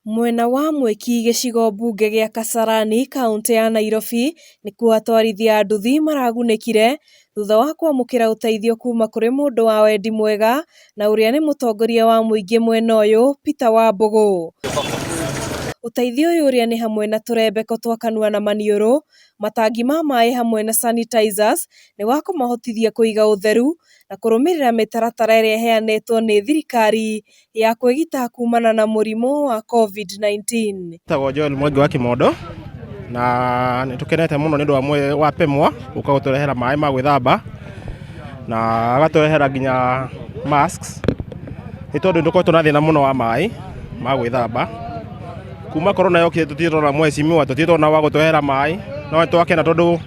Mwena wa Mwiki gĩcigo mbunge gĩa Kasarani kauntĩ ya Nairobi nĩkuo atwarithia a nduthi maragunĩkire thutha wa kwamũkĩra ũteithio kuma kũrĩ mũndũ wa wendi mwega na ũrĩa nĩ mũtongoria wa mũingĩ mwena ũyũ Peter Wambũgũ. Ũteithio ũyũ ũrĩa nĩ hamwe na tũrembeko twa kanua na maniũrũ, matangi ma maĩ hamwe na sanitizers nĩ wa kũmahotithia kũiga ũtheru na kũrũmĩrĩra mĩtaratara ĩrĩa ĩheanĩtwo nĩ thirikari ya kwĩgita kumana na mũrimũ wa COVID-19. Njĩtagwo Joel Mwangi wa Kimondo na nĩ tũkenete mũno nĩ ũndũ wa wa PEMWA gũka gũtũrehera maĩ ma gwĩthamba na agatũrehera nginya masks nĩ tondũ nĩ tũkoretwo na thĩna mũno wa maĩ ma gwĩthamba kuma corona yokire tũtirĩ twona mheshimiwa tũtirĩ twona wa gũtũrehera maĩ no nĩ twakena tondũ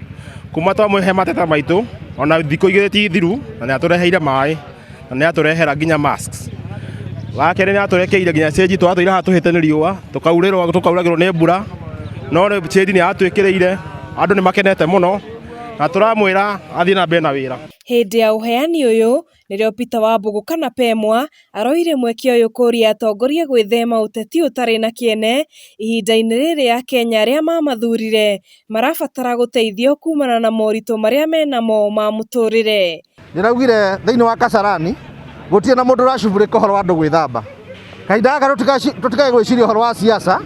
kuma twamũhe mateta maitũ ona thikũ igĩrĩ ti thiru na nĩ atũreheire maĩ na nĩ atũrehera nginya masks. Wa kerĩ nĩ atũrekeire nginya cĩnji tũratũire haha tũhĩte nĩ riũa tũkaurĩrwo tũkauragĩrwo nĩ mbura no rĩu cĩnji nĩ aratwĩkĩrĩire andũ nĩ makenete mũno na tũramwĩra athiĩ na mbere na wĩra. Hĩndĩ ya ũheani ũyũ nĩrĩo Peter Wambũgũ kana Pemwa aroire mweke ũyũ kũria atongoria gwĩthema ũteti ũtarĩ na kĩene ihinda-inĩ rĩrĩ akenya arĩa mamathurire marabatara gũteithio kumana na moritũ marĩa menamo ma mũtũrĩre. Ndĩraugire thĩinĩ wa Kasarani gũtirĩ na mũndũ ũracubũrĩka ũhoro wa andũ gwĩthamba. Kahinda gaka tũtikae gwĩciria ũhoro wa siasa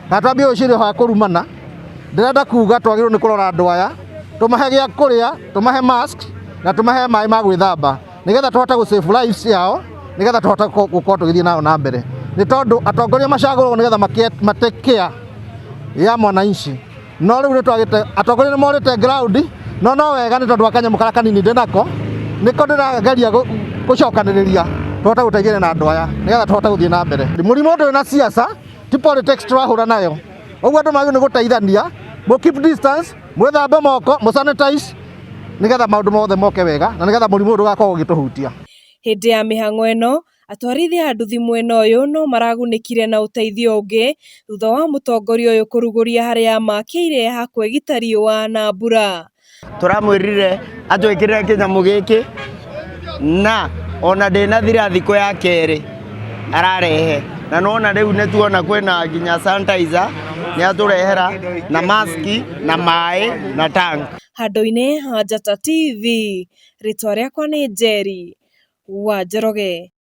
kana twambie gwĩciria ũhoro wa kũrumana. Ndĩrenda kuga twagĩrĩirwo nĩ kũrora andũ aya, tũmahe gĩa kũrĩa, tũmahe mask na tũmahe maĩ ma gwĩthamba nĩgetha tũhote gũ save lives yao nĩgetha tũhote gũkorwo tũgĩthiĩ nao na mbere. Nĩ tondũ atongoria macagũragwo nĩgetha ma take care ya mwananchi. No rĩu nĩ twagĩte atongoria nĩ morĩte ground no no wega nĩ tondũ wa kanyamũ karĩa kanini ndĩnako nĩko ndĩrageria gũcokanĩrĩria tũhote gũteithania na andũ aya nĩgetha tũhote gũthiĩ na mbere. Mũrimũ ndũrĩ na siasa ti politics tũrahũra nayo ũguo andũ magĩrĩirwo nĩ gũteithania mũ keep distance mwĩthambe moko mũ sanitize nĩgetha maũndũ mothe moke wega na nĩgetha mũrimũ ũyũ ndũgakorwo ũgĩtũhutia. Hĩndĩ ya mĩhang'o ĩno atwarithia a nduthi mwena ũyũ no maragunĩkire na ũteithio ũngĩ thutha wa mũtongoria ũyũ kũrugũria harĩa makĩire ha kwĩgita riũa na mbura. Tũramwĩrire atwĩkĩrĩre kĩnyamũ gĩkĩ na ona ndĩnathira thikũ ya kerĩ ararehe na nona rĩu nĩ tuona kwĩna nginya sanitizer nĩ atũrehera na maski na maĩ na tank. Handũ-inĩ ha Njata TV, rĩtwa rĩakwa nĩ Njeri wa Njoroge.